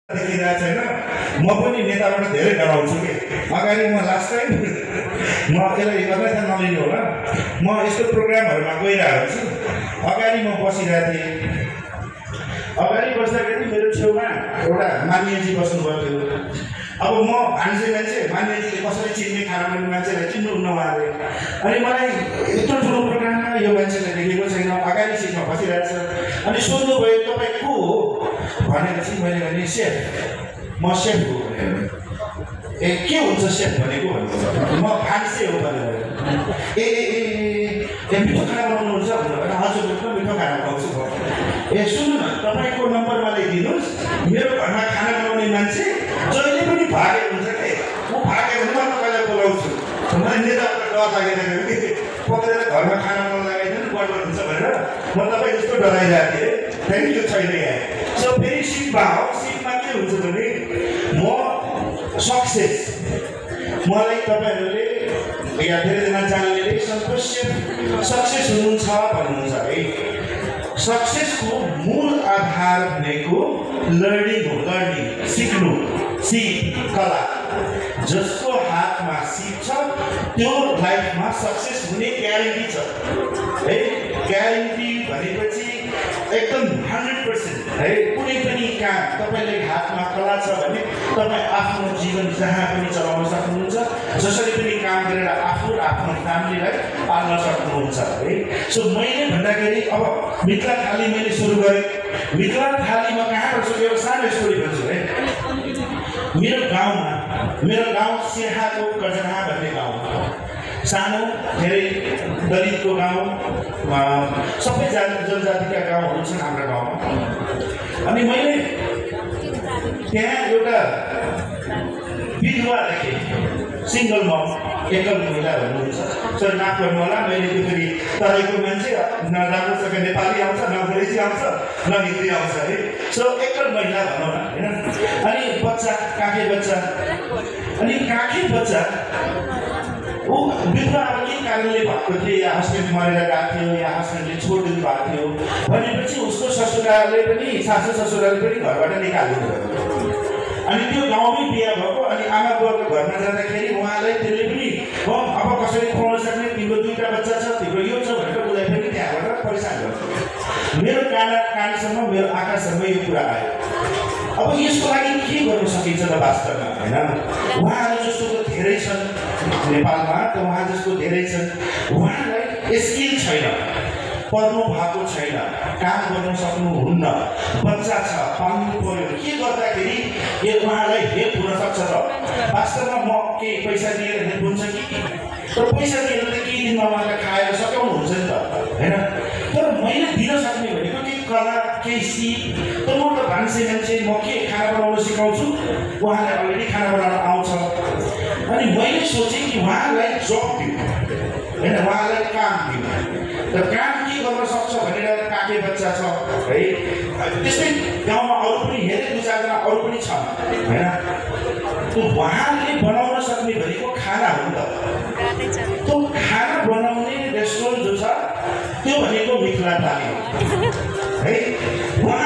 देखिरहेको छैन। म पनि नेताबाट धेरै डराउँछु कि अगाडि म लास्ट टाइम म यसलाई गर्दै त नलिनु होला, म यस्तो प्रोग्रामहरूमा गइरहेको छु। अगाडि म बसिरहेको थिएँ, अगाडि बस्दाखेरि मेरो छेउमा एउटा मान्यजी बस्नुभएको थियो। अब म भान्से मान्छे, मान्यजीले कसरी चिन्ने, खाना बनाउने मान्छेलाई चिन्नुहुन्न उहाँले। अनि मलाई यत्रो ठुलो प्रोग्राममा यो मान्छेलाई देखेको छैन, अगाडि सिटमा बसिरहेको छ। अनि सोध्नुभयो तपाईँ को हो भनेपछि मैले भने सेफ, म सेफ हो भनेर। ए के हुन्छ सेफ भनेको भन्नु, म भान्से हो भनेर। ए ए ए मिठो खाना बनाउनुहुन्छ भनेर। हजुर म मिठो खाना बनाउँछु। ए सुन्नु न, तपाईँको नम्बर मलाई दिनुहोस्, मेरो घरमा खाना बनाउने मान्छे जहिले पनि भागेको हुन्छ कि, म भागेँ भने म तपाईँलाई बोलाउँछु। मलाई नेताबाट डर लागेन कि पक्रेर घरमा खाना बनाउन लगाइदिनु गडबड हुन्छ भनेर म तपाईँ जस्तो डराइरहेको थिएँ। थ्याङ्क यू छैन यहाँ। सो फेरि सिटमा हो, सिटमा के हुन्छ भने म सक्सेस, मलाई तपाईँहरूले या धेरैजना जान्नेले सक्सेस हुनुहुन्छ भन्नुहुन्छ है। सक्सेसको मूल आधार भनेको लर्निङ हो, लर्निङ सिक्नु, कला। जसको हातमा सिप छ त्यो लाइफमा सक्सेस हुने ग्यारेन्टी छ है। ग्यारेन्टी भनेपछि एकदम 100% है। कुनै पनि काम तपाईँले हातमा कला छ भने तपाईँ आफ्नो जीवन जहाँ पनि चलाउन सक्नुहुन्छ, जसरी पनि काम गरेर आफू र आफ्नो फ्यामिलीलाई पाल्न सक्नुहुन्छ है। सो मैले भन्दाखेरि अब मिथिला थाली मैले सुरु गरेँ। मिथिला थालीमा कहाँबाट सुरु, एउटा सानो स्टोरी भन्छु है। मेरो गाउँ सिर्हाको कजना भन्ने गाउँ, सानो धेरै दलितको गाउँ, सबै जनजातिका गाउँहरू छन् हाम्रो गाउँमा। अनि मैले त्यहाँ एउटा विधवा देखेँ, सिङ्गल मम, एकल महिला भन्नुहुन्छ। सर माफ गर्नु होला, मैले त्यो फेरि तराईको मान्छे, न राम्रोसँग नेपाली आउँछ, न अङ्ग्रेजी आउँछ, न हिन्दी आउँछ है। सो एकल महिला भनौँ न होइन। अनि बच्चा, काखे बच्चा, अनि काखे बच्चा ऊ विधवा अब के कारणले भएको थियो, या हस्बेन्ड मरेर गएको थियो, या हस्बेन्डले छोडिदिनु भएको थियो भनेपछि उसको ससुराले पनि, सासू ससुराले पनि घरबाट निकालिदिनु भयो। अनि त्यो गाउँमै बिहा भएको। अनि आमा बुवाको घरमा जाँदाखेरि उहाँलाई त्यसले पनि अब कसरी खुवाउन सक्ने, तिम्रो 2टा बच्चा छ, तिम्रो यो छ भनेर उसलाई पनि त्यहाँबाट परेशान गर्छ। मेरो कानसम्म, मेरो आँखासम्म यो कुरा आयो। अब यसको लागि के गर्न सकिन्छ त वास्तवमा होइन। उहाँहरू जस्तो धेरै छन् नेपालमा, त उहाँ जस्तो धेरै छन्, उहाँलाई स्किल छैन, पढ्नु भएको छैन, काम गर्न सक्नुहुन्न, बच्चा छ, पाल्नु पर्यो, के गर्दाखेरि यो उहाँलाई हेल्प हुन सक्छ त। वास्तवमा म केही पैसा दिएर हेल्प हुन्छ कि, तर पैसा दिएर त केही दिनमा उहाँलाई खाएर सकाउनुहुन्छ नि त होइन। तर मैले दिन सक्ने भनेको केही कला, केही सिप। त म त भान्से मान्छे, म के खाना बनाउन सिकाउँछु, उहाँलाई अलरेडी खाना बनाउन आउँछ। अनि मैले सोचेँ कि उहाँलाई जब दिउँ होइन, उहाँलाई काम दिउँ। त काम के गर्न सक्छ भनेर काके बच्चा छ है। त्यस्तै गाउँमा अरू पनि हेरे 2-4जना अरू पनि छन् होइन। त्यो उहाँले बनाउन सक्ने भनेको खाना हो नि त। त्यो खाना बनाउने रेस्टुरेन्ट जो छ त्यो भनेको मिथिला थाली हो है। उहाँ